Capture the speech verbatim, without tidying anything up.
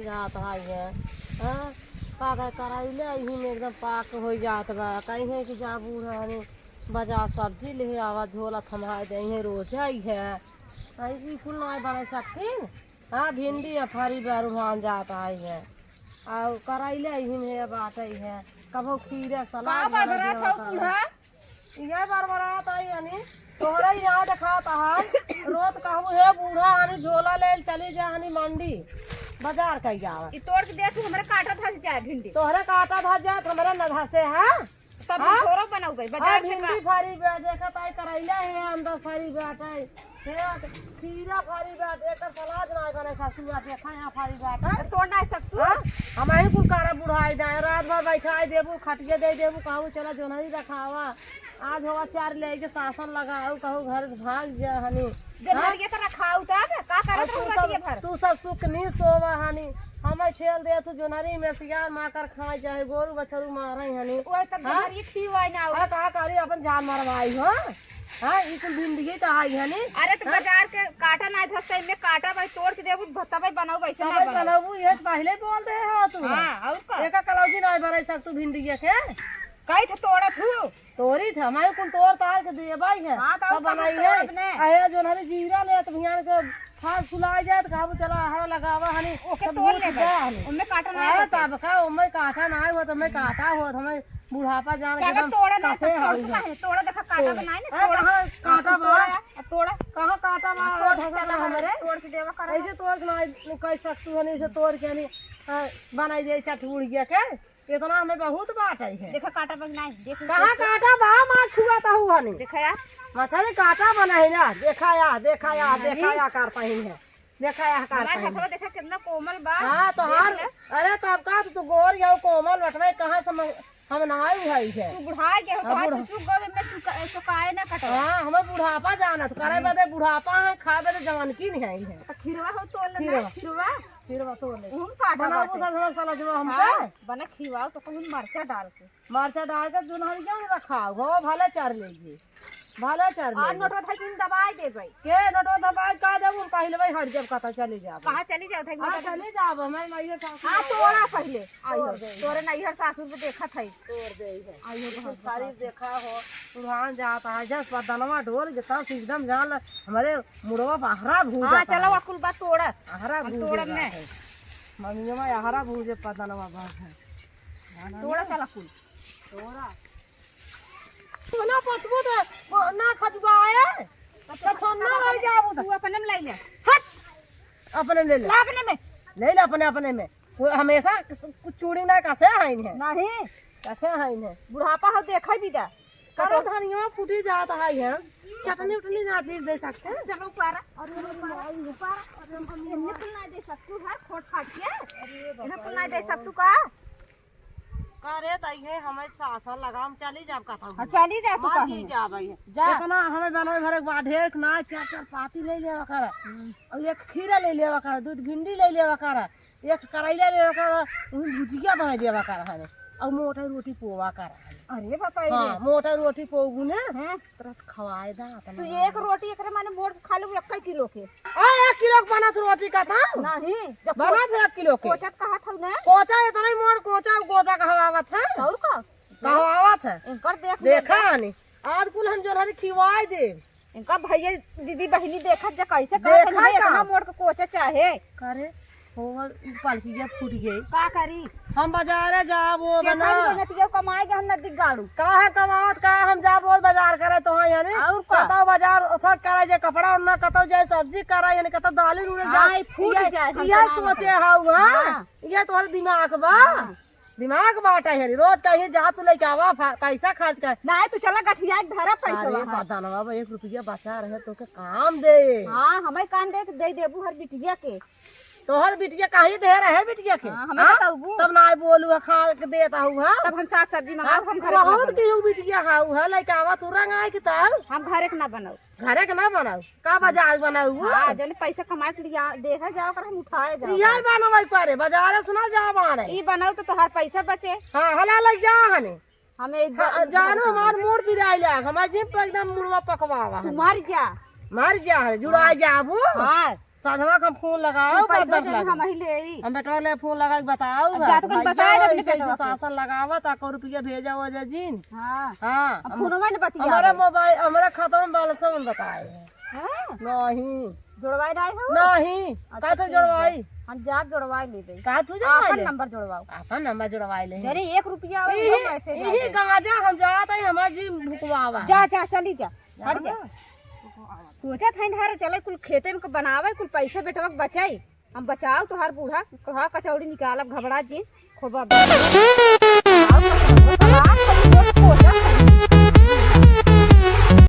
जात है ये। हाँ, का का करैले यही में एकदम पाक होइ जात बा। कहीं है कि जा बूढ़ा हनी बाजार सब्जी ले आवा, झोला थमाए दे, यही रोज आई है। आई ई कुल नाय बना सकतीन। हाँ, भिंडी आ फरी बारू भान जात आई है। और करैले यही में बाटे है। कबो खीरा सलाद का बना बरबरात देवा हो का। बूढ़ा? इहे बरबरात आई हनी, तोहरे यहाँ देखात है, रोज कहू, "हे बूढ़ा, हनी झोला ले चली जा हनी मंडी, बाजार कई जावा।" ई तोड़ के दे तू, हमरा काटा धस जाए भिंडी। तोहरे काटा धस जाए, तो हमरा न धसे है। तब हाँ? हम थोड़ो बनौबे, हाँ, बाजार से का? भिंडी फरी बा, देखत आई करैला है, अंदर फरी बाटे। हे, खीरा फरी बाटे, एकर सलाद ना बने ससुआ, देखा यहाँ फरी बाटे। तो तोड़ ना सकतू? हाँ? हम ही कुल कारा बुढ़ाई जाए, रात भर बैठाई देबू, खटिया दे देबू, कहू, "चला जोनरी रखावा।" आज हवा चार ले के शासन लगाऊ, कहू घर से भाग जा हनी। हाँ? जनहरिया तो रखाऊ तब, का करत और रहू तू रतिया सब, भर? तू सब सुख नी सोवा हनी। हमें खेल दे तू जोनरी में सियार माकर खाए चाहे गोरू बछरू मारे हनी। ओए तब हाँ? जनहरिया खिवाई ना हाँ, का करी अपन जान मरवाई हो। हाँ, ई कुल भिंडिये तो आई हनी। अरे तो हाँ? बाजार के काटा ना धसै में काटा भाई तोड़ के देबू, तबै बनाऊ वैसे ना तबै बनाऊ। बनाऊ, ये तो पहले बोल दे हो तू। हाँ, और का? एका कलौजी ना बरई सक तू भिंडिये के। कही थे तोड़त हूँ। तोरी थे, हमारे कुल तोड़ ताड़ के देबा ही है। हाँ, तो तब तब बनाई है। तोड़ब ने। अहे, जोनरी जीरा ले, तो भियान के खाद फुला जाए, तो कहबो, "चला, अहरा लगावा हनी।" ओके, सब तोड़ भूख लेबे। जा हनी। ओमे काटा ना अरे, होते। तब का, ओमे काटा ना हो, तो मैं काटा हो, तो हमें बुढ़ापा जान के चला, एकदम तोड़ा ना, कसे तो तोड़ हई तो है। काहे? तोड़ा देखा, काटा तोड़। बनाए ना, अरे, तोड़ा। कहाँ काटा हाँ, बा? तोड़ा, तोड़ा। कहाँ काटा बा? हाँ, तोड़ अरे, के चला, हमरे। तोड़ के देवा करा। ऐसे तोड़ के ना, कह सकतू हनी, ऐसे तोड़ के हनी, हाँ, बनाई जाए चटमुड़िया के। इतना हमें बहुत बाटे है। देखा काटा बा कि नाही, देख, कहाँ देख, देख। काटा बा, माँ छुआ ता हुआ नहीं। देखा यार। मसाले काटा बना है ना, देखा या, देखा या, नहीं। देखा या करता ही है। देखा या करता हमार ही हथवा है। देखा कितना कोमल बा। हाँ, तो देख हार, ले। अरे तो अब का तू गोर या कोमल बटवे कहाँ से हम, हम ना आयु है इसे। तू बुढ़ा गए हो, हाँ, तोहार बुढ़ा। तो चुक गए, मैं चुका, चुकाए ना कटवा। हाँ, हमें बुढ़ापा जाना, तो करे हम्म। बदे बुढ़ापा है, खाए बदे जवान की नहीं आई है। तो खीरवा हो तोल ना, खीरवा। खीरवा। खीरवा तोल ले। हम काटा बनाबो बाटे। सजवा सलजवा हमके। हाँ, बना खिवाओ तो कहूँ मरचा डाल के। मरचा डाल के जोनहरिया में रखाओ, हो भले चर लेइए, भले चर आ लेइए। नोटवा धइ के दबाइ देबै। के नोटवा दबाइ का देबू, हम पहिले भाई हट जब कतौ चली जाब। कहाँ चली जाओ, धइ हाँ, नोटवा? चली जाब, हमारे नैहर सासुर हाँ, में तोरा पहिले। आइयो, तोड़ दे। तोरे नैहर सासुर में देखत है। तोड़ दे है। आइयो, तू घर खाली बता। देखा हो, बुढ़ान जात है, जस बदनवा ढोल के तब से एकदम जान ल, हमारे मुड़वा बहरा भूजत हाँ, चलो, है। अकुल बा तोड़ा। अहरा हम भूजे तोड़ब बा नहीं। है। मम्मिया में अहरा भूजे बदनवा बा है। तोड़ा चला कुल। तोरा। तू ना पछबो तो ना खजुआए। तो छोड़ना रह जाबो तो। तू अपने में ले ले। हट। अपने ले ले। ला अपने में। ले ले अपने, अपने में। वो हमेशा कुछ चूड़ी ना कसे है इन्हें। नहीं। कसे है इन्हें। बुढ़ापा हो देखै भी दा। करो धनिया फूटी जात है ये। चटनी उटनी ना पीस दे सकते हैं। चलो ऊपर। और ऊपर, ऊपर। इन्हें कुल ना दे सकतू है, खोट खाट के। इन्हें कुल ना दे सकतू का? का रे, तइहे हमें सासन लगा, हम चली जाब कतौ। हाँ, चली जा तू हाँ, कहूँ। जी जा भाई। जा। इतना हमें बनवे भरे के बाद ढेर ना चार चार पाती ले लेवा कर। हम्म। और एक खीरा ले लेवा कर, दू भिंडी ले लेवा कर, एक करैला ले लेवा कर, उही भुजिया बना देवा कर हमें। और मोटा रोटी पोवा कर हमें। अरे बापा रे। हाँ, मोटा रोटी पोगु ने। हम्म। तरस खवाए दा अपना। तू एक रोटी एकरे माने मोड़ के खा लेबू एक किलो के। आ, एक किलो के बनत रोटी का था? नहीं, जब बनत है एक किलो के। कोचत कहत हऊ ना? कोचा इतना ही मोड़ कोचा, कोचा कहवावत है। और का? कहवावत है। इनकर देख देखा लेबे। नहीं, आज कुल हम जोनहरी खिवाई दे। इनका भैया दीदी बहिनी देखत जा कैसे कहत है, देखा नहीं, का? इतना मोड़ के कोचा चाहे। करे, होवर पलकिया फूट गई। का करी? हम बाजारे जाब, वो केकर बना। मेहनतिया कमाए के हम नदी गाड़ू। का है कमावत, का हम जाब रोज बाजार करे तो है यानी? और का? बताओ बाजार ओसर करे जे कपड़ा ओढ़ना, कतौ जाए सब्जी करे यानी कतौ दाली नूने हाँ, जाए। ई फूट ये, जाए, हम ये तो ना सोचे बताओ। हऊ, हाँ? हाँ। ये तोहर दिमाग बा। हाँ। दिमाग बाटे है, रोज कहीं जा तू लेके आवा, फा-, पैसा खर्च कर। नहीं, तू चला गठिया के धरा पैसा अरे वहाँ। बदनवा बा, एक रुपया बचा रहे तो के काम दे। हाँ, हमें काम दे, दे देबू हर बिटिया के। तोहर बिटिया काहे दे रहे बिटिया के? हाँ, हमें हाँ? बताऊ। तब ना बोलू है, खा के देता हूँ, हाँ? तब हम साग सब्जी मंगाऊ, हाँ, हम घरे के ना बहुत बनाऊ। केहू बिटिया हाउ है, लेके आवा तू रंग आए के तब। हम घरे के ना बनाऊ। घरे के ना बनाऊ, का बाजार बनाऊ? हाँ, जने पैसा कमाए के लिया, देखा जाओ कर हम उठाए जाओ। यही बनवाई पारे, बाजारे सुना जा बाने। ई बनाऊ तो तोहार पैसा बचे। हाँ, हला लग जा हने। हमें एक हाँ, बार जानू हमार मूड़ पिराई लाग, हमार जिम पे एकदम मुड़वा पकवावा है। तू मर जा। मर जा है, जुड़ा हाँ। जाबू। हाँ। साधवा का हम फोन लगाओ, तू पैसा कब जन लगे? हम ही ले आई। हम बेटवा ले फोन लगा के बताओ अब बा। जा तो कुछ भैया बताए दे हो, अपने ऐसे, ऐसे बेटवा के। सासन लगावा, ताको रुपया भेजा हो जा जिन। हाँ। हाँ, अब हम, फोनवा ने बतिया हमारा दे। मोबाइल, हमारा खाता में बैलेंस हम बताए हैं। हाँ? नहीं। जोड़वाए नहीं हो? नहीं। अच्छा, का तू ठीक जोड़वाई? है। हम जाब जोड़वाए ले दे। का तू जोड़वाए आपन ले? नंबर जोड़वाओ। आपन नंबर जोड़वाए ले। जरे एक रुपया हो, इही, वो पैसे इही दे दे। गांजा हम जात है, हमार जी भुकवावा। जा, जा, चली जा। हट जा। सोचत है ना रे, चले कुल खेते में बनावे, कुल पैसे बेटवा के बचाई। हम बचाओ तोहार बूढ़ा, कहा कचौड़ी निकालब घबरा जी, खोबा बा।